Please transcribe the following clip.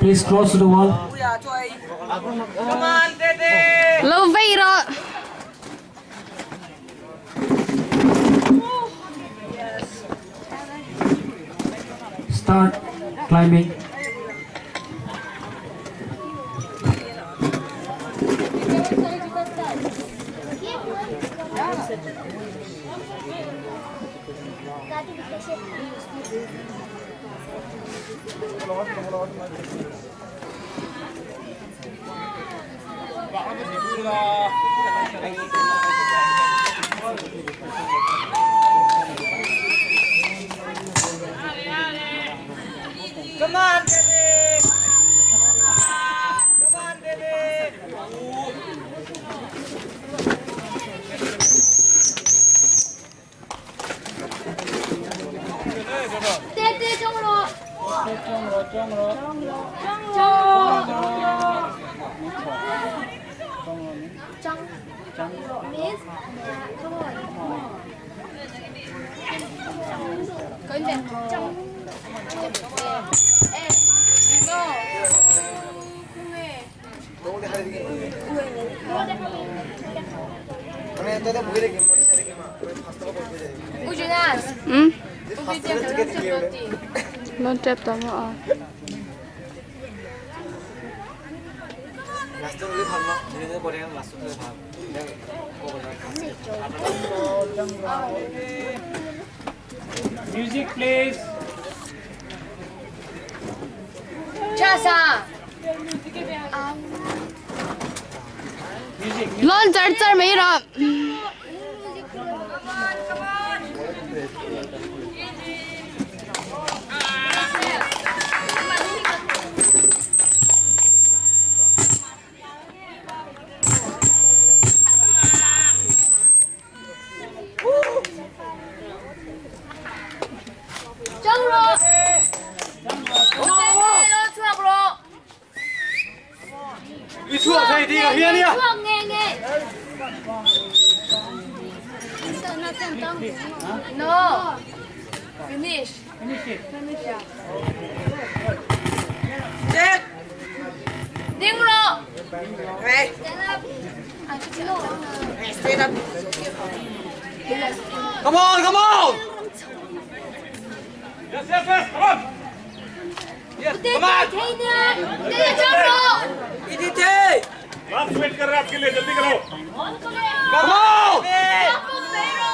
Please close to the wall. Lo vei rawh. Start climbing. Come on, baby! Come on, baby! Tete trong rawh. Trong rawh means come on. Trong. No. Lon tap ta mo a. Music please. Chasa. Music. Lon char char mai rawh. Trong rawh. Tete lo chuak rawh. Chuak nge nge. No. Finish. Finish it. Ding rawh. Hey! Stand up! Come on, come on! Yes, yes, yes, come on! Yes, come on! Tete trong rawh. EDT! बाप wait कर रहा है आपके लिए जल्दी करो Come on! Come on.